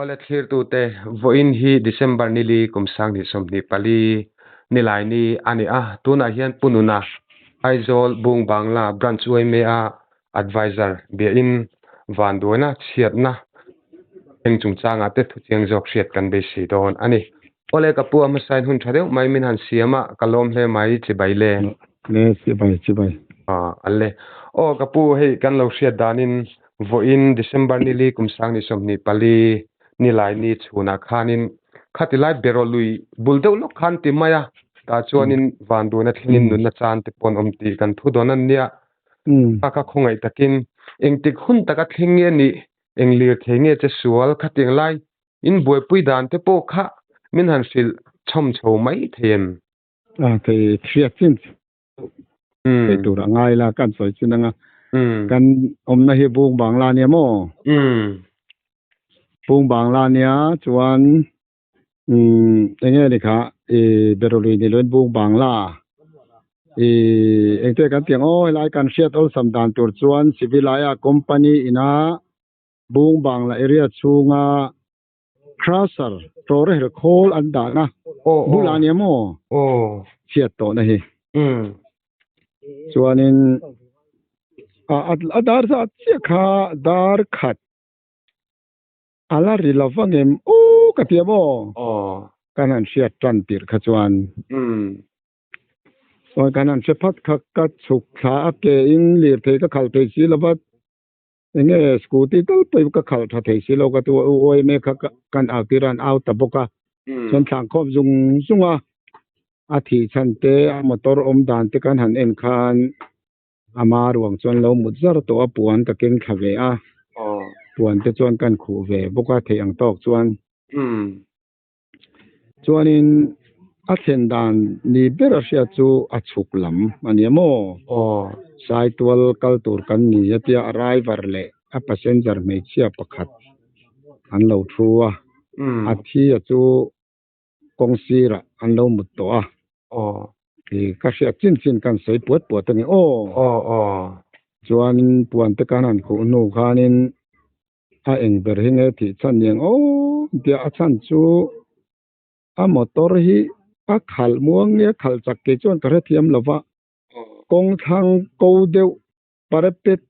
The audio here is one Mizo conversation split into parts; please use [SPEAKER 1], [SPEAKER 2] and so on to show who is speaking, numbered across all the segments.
[SPEAKER 1] Awle thlirtute, vawiin hi December nili kum 2024 Nilaini a ni a, tunah hian Pu Nuna, Aizawl Bung Bangla Branch yma Adviser biain vanduaina chhiatna eng chungchangah te thuchiang zawk hriat kan beisei dawn a ni. Awle ka pu a hmasain hun tha deuh mai min han siam a, ka lawm hle mai chibai le.
[SPEAKER 2] Le chibai chibai.
[SPEAKER 1] Aw le. Aw ka pu hei kan lo hriat danin Vawiin December nili kum 2024 Nilaini chhunah khanin khati lai beraw lui bul deuh lawk khan ti mai a, tah chuanin vanduaina thlengin nunna chan te pawh an awm tih kan thu dawn a nia. Kha kha khawngaih takin engtik hun taka thleng nge nih, eng lirthei nge che sual khatiang lai in buaipui dan te pawh kha min han hrilh chhawm chho mai thei em?
[SPEAKER 2] A thei hriat chin thei tur a ngai la kan sawi chin anga kan awmna hi bung bangla nia maw bung bangla nia chuan enge ni kha i berului ni loin bung bangla i engte kan tiang aw helai kan hriat awlsam dan tur chuan civilaia company ina bung bangla area chhunga Crusher tawr her khawl an dahna bulah ania maw chhiat tawhna hi chuanin a dar zat chiah kha dar khat a la ri lo vang em aw ka ti a maw kan han hriat tan tirh kha chuan chuan kan han hre phat kha ka chhuk thla a ke in lirthei ka khalh thei si lo va. Enge scooty tal pawh ka khalh tha thei si lo ka tu u awm e kha kan au tir a an au ta bawk a chuan thlan khawp zung zung a a thih chhan te a motor awm dan te kan han en khan ama ruang chuan lo mut zar tawh a puan ka keng thla ve a puan te chuan kan khuh ve bawk a theih ang tawk chuan Chuanin a thlen dan ni ber a hriat chu a chhuk lam a nia maw? Saitual kal tur kan ni a tia a driver leh a passenger hmeichhia pakhat an lo thu a, a thi a chu kawng sirah an lo mut tawh a. Ka hriat chin chin kan sawi puat puat a ni aw. Chuanin puan te kan han khuh hnu khanin A eng ber hi nge tih chhan niang aw tia a chhan chu a motor hi a khalh muang nge a khalh chak kei chuan ka hrethiam lo va, kawng thlang ko deuh parapet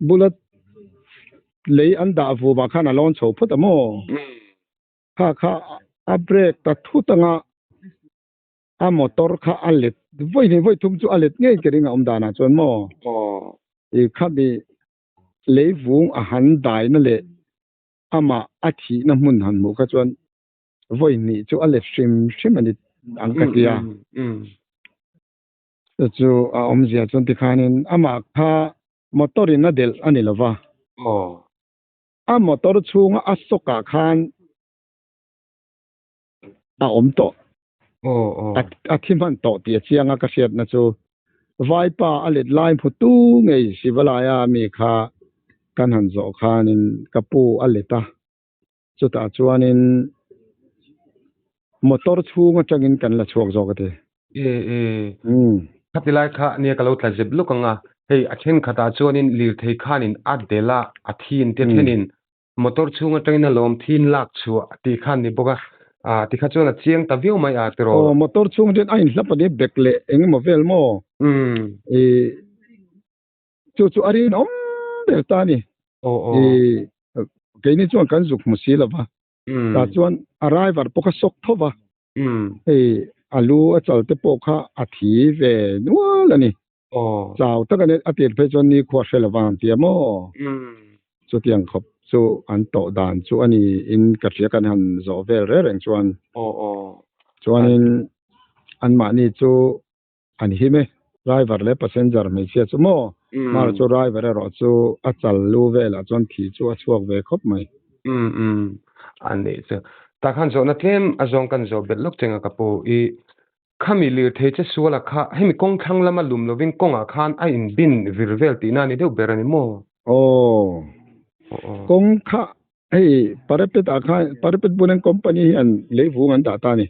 [SPEAKER 2] bula lei an dah vumah khan a lawn chho phawt a maw? Kha kha a brake ta thut anga a motor kha a let vawi hnih vawi thum chu a let ngei ka ring a awm danah chuan maw? I khami Leivung a han daina leh amah a thihna hmun han hmuh kha chuan vawi hnih chu a let hrim hrim a ni ang ka ti a. Chu chu a awmzia chuan tikhanin amah kha motor in a delh a ni lo va. A motor chhunga a sawkah khan a awm tawh. A thi hman tawh tih a chiang a ka hriatna chu Vaipa a let lai hmu tu ngei Sivalaia mi kha kan han zawh khanin ka pu a let a, chutah chuanin motor chhung atangin kan la chhuak zawk a ti.
[SPEAKER 1] E e, khati lai kha nia ka lo tla zep luk ang a, hei a thenkhatah chuanin lirthei khanin a delh a, a thin te thenin Motor chhung atangin a lawm thin lak chhuah tih khan ni bawk a, ah tikha chuan a chiang ta viau mai a tiraw.
[SPEAKER 2] Aw motor chhung atangin a inhlap a ni bag leh eng emaw vel maw? I chu chu a rinawm ber ta a ni.
[SPEAKER 1] Aw aw.
[SPEAKER 2] I keini chuan kan zuk hmu si lo va, tah chuan a driver pawh kha sawk tho va, hei a lu a chal te pawh kha a thi ve nual a ni. Chau tak a ni, a tir phei chuan nikhua hre lo vang tia maw? Chutiang khawp chu an tawh dan chu a ni in ka hria kan han zawh vel reng reng chuan. Chuanin anmahni chu an him e, driver leh passenger hmeichhia chu maw? Mar chu driver erawh chu a chal lu velah chuan thi chu a chhuak ve khawp mai.
[SPEAKER 1] A nih chu. Tah khan zawhna tlem a zawng kan zawh belh lawk cheng a ka pu i Khami lirthei che suala kha hemi kawng thlang lama lum lovin kawngah khan a inbin vir vel tihna a ni deuh ber a ni maw?
[SPEAKER 2] Aw, kawng kha hei Parapet ah khan Parapet Bunan Company hian leivung an dah ta a ni.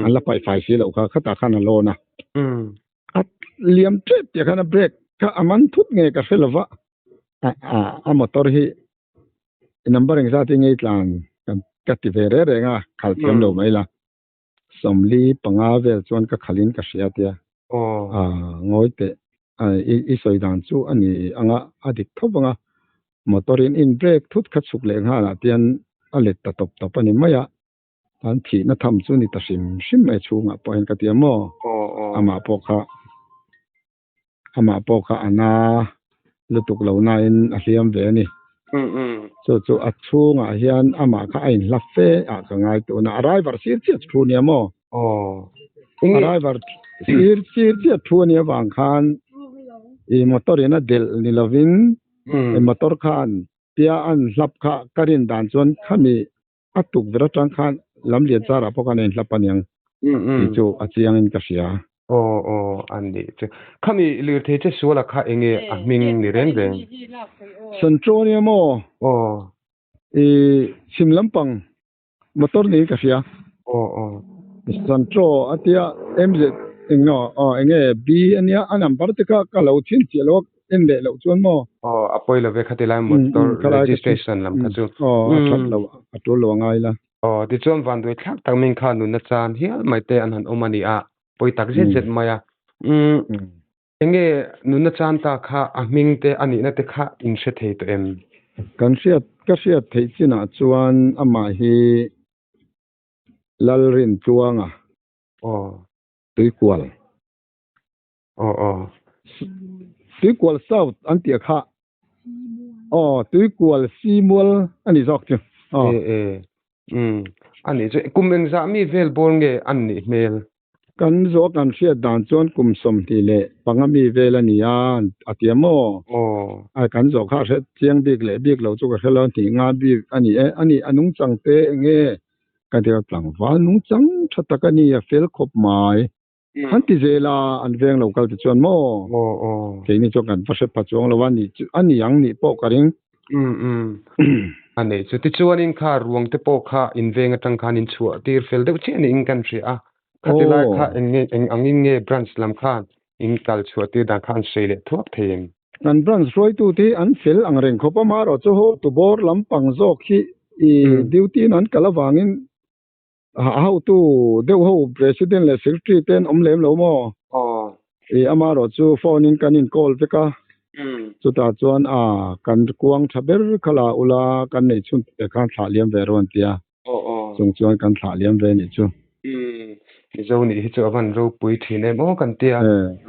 [SPEAKER 2] An la paih fai si loh kha, khatah khan a lawn a. A liam tep tih khan a brake kha a man thut nge ka hre lova, a motor hi number engzat hi ngei tlan. ka ti ve reng reng a, khalh thiam lo mai la. 45 vel chuan ka khalhin ka hria tia. Ngawi teh, i sawi dan chu a ni ang a, a dik tho vang a. Motor in in brake thut kha chhuk leh nghalah tian a let ta tawp tawp a ni mai a. An thihna tham chu ni ta hrim hrim mai chhungah pawh hian ka ti a maw? Amah pawh kha amah pawh kha a na lutuk lo nain a hliam ve a ni. Chu chu a chhungah hian amah kha a inhla fe ah ka ngai tun a, a driver sir chiah thu a nia maw? A driver sir sir chiah thu a nih avang khan i motor in a delh ni lovin i motor khan tia an hlap kha ka rin dan chuan khami A tukverh atang khan lamlian charah pawh khan a inhlap aniang tih chu a chiangin ka hria.
[SPEAKER 1] Aw aw a nih chu. Khami lirthei che suala kha enge a hming ni reng reng?
[SPEAKER 2] Santro ania maw?
[SPEAKER 1] Aw.
[SPEAKER 2] I chhim lampang motor niin ka hria.
[SPEAKER 1] Aw aw.
[SPEAKER 2] Santro a tia MZ eng nge aw enge B ania a number te kha ka lo chhinchhiah lo a. En leh loh chuan maw?
[SPEAKER 1] Aw, a pawi lo ve khati lai motor registration lam kha chu.
[SPEAKER 2] Aw, a that lo, a tul lo a ngai la.
[SPEAKER 1] Aw, tichuan vanduai thlak tak min kha nunna chan hial mai te an han awm a ni a, pawi tak zet zet mai a. Umm, enge nunna chan ta kha a hming te a nihna te kha in hre thei tawh em?
[SPEAKER 2] Kan hriat, ka hriat theih chinah chuan amah hi Lalrintluanga.
[SPEAKER 1] Aw.
[SPEAKER 2] Tuikual.
[SPEAKER 1] Aw aw.
[SPEAKER 2] Tuikual South an tih kha. Aw Tuikual Simual a ni zawk chu.
[SPEAKER 1] Aw. E e. Umm. A nih chu kum engzah mi vel bawr nge an nih hmel?
[SPEAKER 2] Kan zawh kan hriat dan chuan kum 25 mi vel a ni a a ti a maw?
[SPEAKER 1] Aw.
[SPEAKER 2] A kan zawh kha a hre chiang bik leh bik lo chu ka hre lo a hnih nga bik a ni e. A nih a nungchang te enge ka ti a tlangval nungchang tha tak a ni a fel khawp mai. An ti zel a, an veng lo kal te chuan maw?
[SPEAKER 1] Aw aw.
[SPEAKER 2] Keini chuan kan va hre pha chuang lo a, ni chu a ni ang nih pawh ka ring.
[SPEAKER 1] Umm umm. A nei chu. Tichuanin kha ruang te pawh kha in veng atang khan in chhuah tir fel deuh chiah niin kan hria a. Khati lai kha eng nge eng angin nge branch lam khan in kal chhuah tir dan kha an sawi leh thuak thei em?
[SPEAKER 2] Kan branch hruaitu te hi an fel ang reng khawp a, amaherawhchu chu ho tu bawr lampang zawk hi i duty in an kal avangin A hotu deuh ho President leh Secretary te an awm lem lo maw?
[SPEAKER 1] Aw.
[SPEAKER 2] I amaherawh chu phone in kan in call vek a. Chutah chuan a kan kuang tha ber kha la ula kan neih chhun te khan thlah liam ve rawh an ti a.
[SPEAKER 1] Aw aw.
[SPEAKER 2] Chung chuan kan thlah liam ve nih chu.
[SPEAKER 1] Mizo nih hi chu a van ropui thin em aw kan tia.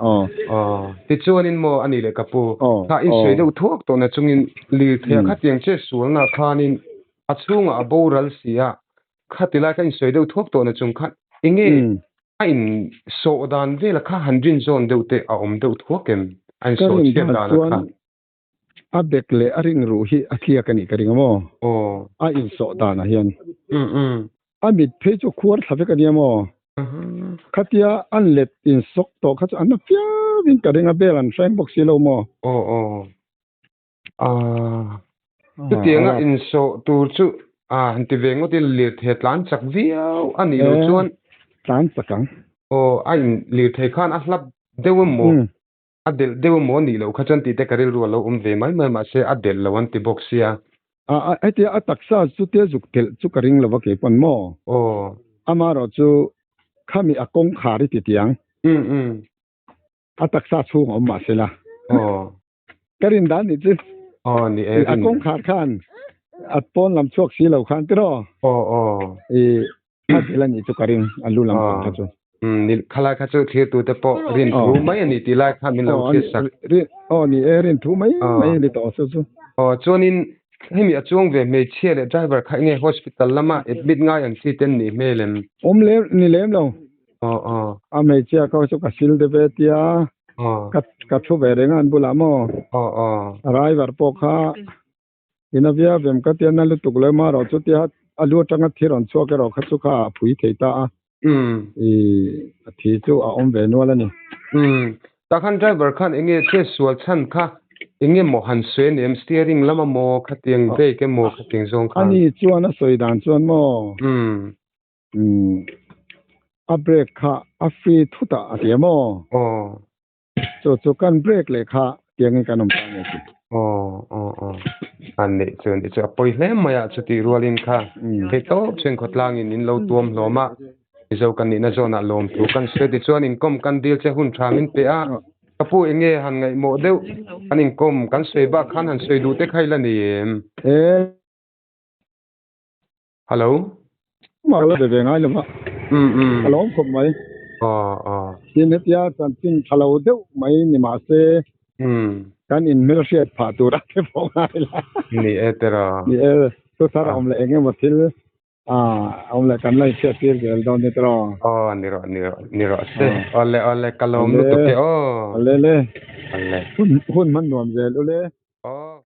[SPEAKER 2] Aw.
[SPEAKER 1] Aw. Tichuanin maw a nih leh ka pu.
[SPEAKER 2] Aw.
[SPEAKER 1] Kha in sawi deuh thuak tawhna chungin lirthei ah khatiang che sualna khanin a chhungah a boral si a. Khati lai kha insawi deuh thuak tawhna chung khan enge a in sawh dan vela kha han rin zawn deuh te a awm deuh thuak em? A in
[SPEAKER 2] Ka
[SPEAKER 1] sawh
[SPEAKER 2] rin
[SPEAKER 1] chhiat
[SPEAKER 2] dan
[SPEAKER 1] dan a
[SPEAKER 2] chuan
[SPEAKER 1] kha.
[SPEAKER 2] a bek leh a ring ruh hi a tliak a nih ka ring a maw?
[SPEAKER 1] Aw.
[SPEAKER 2] A in sawh dan ah hian.
[SPEAKER 1] Um um.
[SPEAKER 2] A mit phei chu khuar thla vek a nia maw? Khatia an let in sawk tawh kha chu an na fiau in ka ring a, bel an hreng bawk si lo maw?
[SPEAKER 1] Aw aw. Ah, chutianga insawh tur chu ah han ti ve ngawt ila lirthei tlan chak viau a nih loh chuan
[SPEAKER 2] tlan chak ang.
[SPEAKER 1] Aw, a in lirthei khan a hlap deuh emaw, a delh deuh emaw a nih loh kha chuan tih te ka rilru a lo awm ve mai mai mahse a delh lo an ti bawk sia.
[SPEAKER 2] A hetia a taksa chutia zuk telh chu ka ring lo va kei pawn maw?
[SPEAKER 1] Aw.
[SPEAKER 2] Amaherawh chu khami a kawngkhar i ti tiang.
[SPEAKER 1] Um um.
[SPEAKER 2] A taksa chhung a awm mah sela.
[SPEAKER 1] Aw.
[SPEAKER 2] Ka rin dan nih chu.
[SPEAKER 1] Aw ni e.
[SPEAKER 2] A kawngkhar khan a pawn lam chhuak si lo khan tiraw.
[SPEAKER 1] Aw aw.
[SPEAKER 2] I a dil a nih chu ka ring a lu lam pang kha chu.
[SPEAKER 1] Um ni khalai kha chu thlir tu te pawh rin thu mai a ni tih lai khan min lo thlir sak.
[SPEAKER 2] Aw ni e rin thu mai mai a ni tawh chu chu.
[SPEAKER 1] Aw chuanin hemi a chuang ve hmeichhia leh driver kha enge hospital lama admit ngai ang chi ten nih hmel em?
[SPEAKER 2] Awm lem ni lem lo.
[SPEAKER 1] Aw aw.
[SPEAKER 2] A hmeichhia kha chu ka sil deuh ve tia.
[SPEAKER 1] Aw.
[SPEAKER 2] Ka ka thu ve reng a an bulah maw?
[SPEAKER 1] Aw aw.
[SPEAKER 2] Driver pawh kha ina via vem ka tia na lutuk lo emaw erawh chu tia a lu atanga thi rawn chhuak erawh kha chu kha a phui thei ta a.
[SPEAKER 1] Umm.
[SPEAKER 2] I a thi chu a awm ve nual a ni.
[SPEAKER 1] Umm. Tah khan driver khan enge che sual chhan kha enge maw han sawi a ni em steering lama maw khatiang brake emaw khatiang zawng khan.
[SPEAKER 2] Ani chuan a sawi dan chuan maw?
[SPEAKER 1] Umm.
[SPEAKER 2] Umm a brake kha a free thut a a ti a maw?
[SPEAKER 1] Aw.
[SPEAKER 2] Chu chu kan brake leh kha tiangin kan awm ta nge ti.
[SPEAKER 1] Aw aw aw an nih chu nih chu a pawi hle mai a chutih rualin kha theih tawp chuan khawtlangin in lo tuam hlawm a Mizo kan nihna zawnah lawmthu kan sawi tichuan inkawm kan dil che hun tha min pe a ka pu eng nge han ngaihmawh deuh kan inkawm kan sawi bak khan han sawi duh te kha ila ni em? Hello.
[SPEAKER 2] Mah la be ve ngai lo va.
[SPEAKER 1] Um um.
[SPEAKER 2] Ka lawm khawp mai.
[SPEAKER 1] Aw aw.
[SPEAKER 2] Tin hetia chanchin tha lo deuh mai ni mah se.
[SPEAKER 1] Um.
[SPEAKER 2] Kan in hmelhriat phah tur a te pawh ngai la.
[SPEAKER 1] Ni e tiraw.
[SPEAKER 2] Ni e, thu thar a awm leh eng emaw thil a awm leh kan la inhriat tir zel dawn ni tiraw.
[SPEAKER 1] Aw ni rawh ni rawh ni rawh se. Awle awle ka lawm lutuk e aw.
[SPEAKER 2] Awle le.
[SPEAKER 1] Awle.
[SPEAKER 2] Hun hun hman nuam zel ule.